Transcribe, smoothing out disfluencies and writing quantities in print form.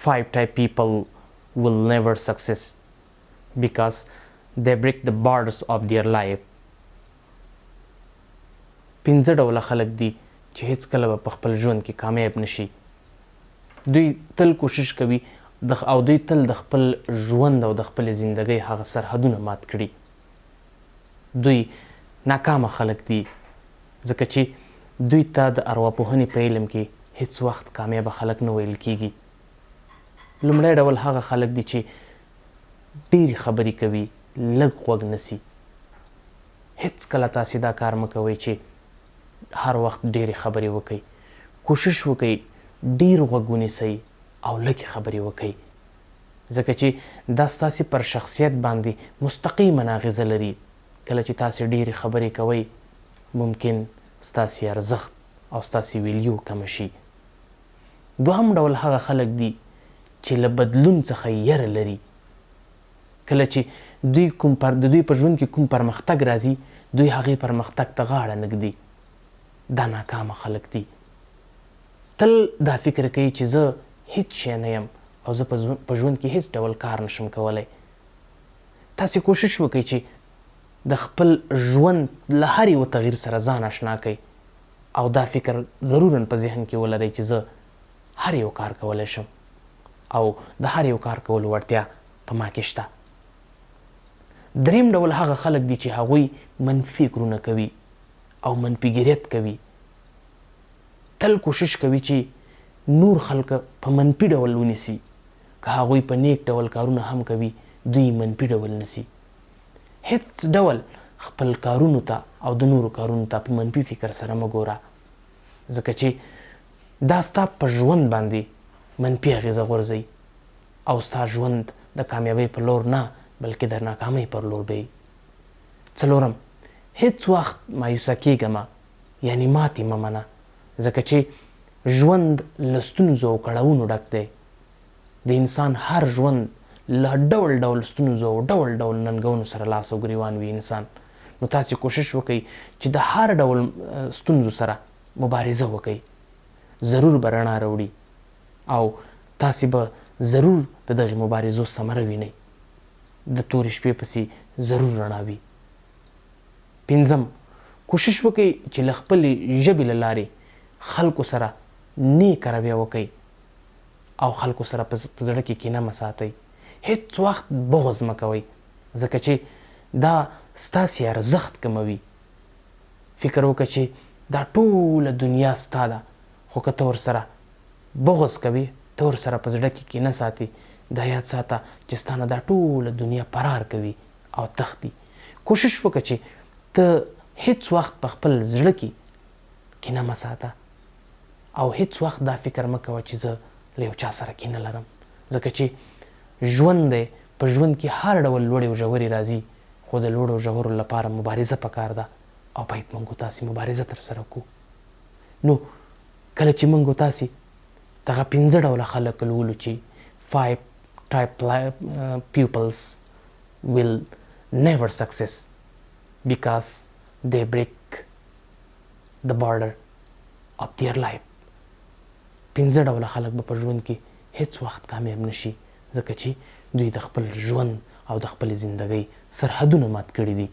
Five type people will never success because they break the borders of their life. پنځه ډوله خلک دي چې هیڅکله به په خپل ژوند کې کامیاب نشي. دوی تل کوشش کوي د او دوی تل د خپل ژوند او د خپلې زندګۍ هغه سرحدونه مات کړي. دوی ناکامه خلک دي ځکه چې دوی ته د ارواپوهنې په علم کې هیڅ وخت کامیابه خلک نه ویل کیږي. لومړی ډول هغه خلک دي چې ډېرې خبرې کوي، لږ غوږ نسي. هیڅکله تاسې دا کار مه کوئ چې هر وخت ډېرې خبرې وکړئ. کوشش وکړئ ډېر غوږ ونیسئ او لږې خبرې وکړئ، ځکه چې دا ستاسې پر شخصیت باندې مستقیماً اغېزه لري. کله چې تاسې ډېرې خبرې کوئ، ممکن ستاسې ارزښت او ستاسې ویلیو کمه شي. دوهم ډول هغه خلک دي چې له بدلون څخه یره لري. کله چې دوی کوم پر د دوی په ژوند کې کوم پرمختګ راځي، دوی هغې پرمختګ ته غاړه نه ږدي. دا ناکامه خلک دي. تل دا فکر کوي چې زه هیڅ شی نه یم او زه په ژوند کې هیڅ ډول کار نشم کولی. تاسې کوشش وکړئ چې د خپل ژوند له هر یوه تغییر سره ځان اشنا کړئ او دا فکر ضروراً په ذهن کې ولرئ چې زه هر یو کار کولی شم او د هر یو کار کولو وړتیا په ما کې شته. دریم ډول هغه خلک دي چې هغوی منفي فکرونه کوي او منفي ګریت کوي. تل کوشش کوي چې نور خلک په منفي ډول ونیسي. که هغوی په نیک ډول کارونه هم کوي، دوی منفي ډول نیسي. هیڅ ډول خپل کارونو ته او د نورو کارونو ته په منفي فکر سره مه ګوره، ځکه چې دا ستا په ژوند باندې منفي اغیزه غورځوي او ستا ژوند د کامیابۍ په لور نه، بلکې د ناکامۍ پر لور بیایي. څلورم، هیڅ وخت مایوسه کیږه مه، یعنی ماتې مه منه، ځکه چې ژوند له ستونزو او کړاوونو ډک دی. د انسان هر ژوند له ډول ډول ستونزو او ډول ډول ننګونو سره لاس او ګریوان وي انسان. نو تاسې کوشش وکړئ چې د هر ډول ستونزو سره مبارزه وکړئ، ضرور به رڼا راوړي او تاسې به ضرور د دغې مبارزو ثمره وینئ. د تورې شپې پسې ضرور رڼا وي. پنځم، کوشش وکړئ چې له خپلې ژبې له لارې خلکو سره نیکه رویه وکړئ او خلکو سره په زړه کې کینه مه ساتئ. هیڅ وخت بغض مه کوئ، ځکه چې دا ستاسې ارزښت کموي. فکر وکړه چې دا ټوله دنیا ستا ده، خو که ته ورسره بغض کوې، ته ورسره په زړه کې کینه ساتې، دا یاد ساته چې ستا نه دا ټوله دنیا فرار کوي او تښتي. کوشش وکړه چې ته هیڅ وخت په خپل زړه کې کینه مه ساته او هیڅ وخت دا فکر مه کوه چې زه له یو چا سره کینه لرم، ځکه چې ژوند دی، په ژوند کې هر ډول لوړې او ژورې راځي، خو د لوړو ژورو لپاره مبارزه پکار ده او باید موږ او تاسې مبارزه ترسره کړو. نو کله چې موږ او تاسې دغه پنځه ډوله خلک لولو چې five type peoples will never success because they break the border of their life، پنځه ډوله خلک به په ژوند کې هیڅ وخت کامیاب نشي، ځکه چې دوی د خپل ژوند او د خپلې زندګۍ سرحدونه مات کړي دي.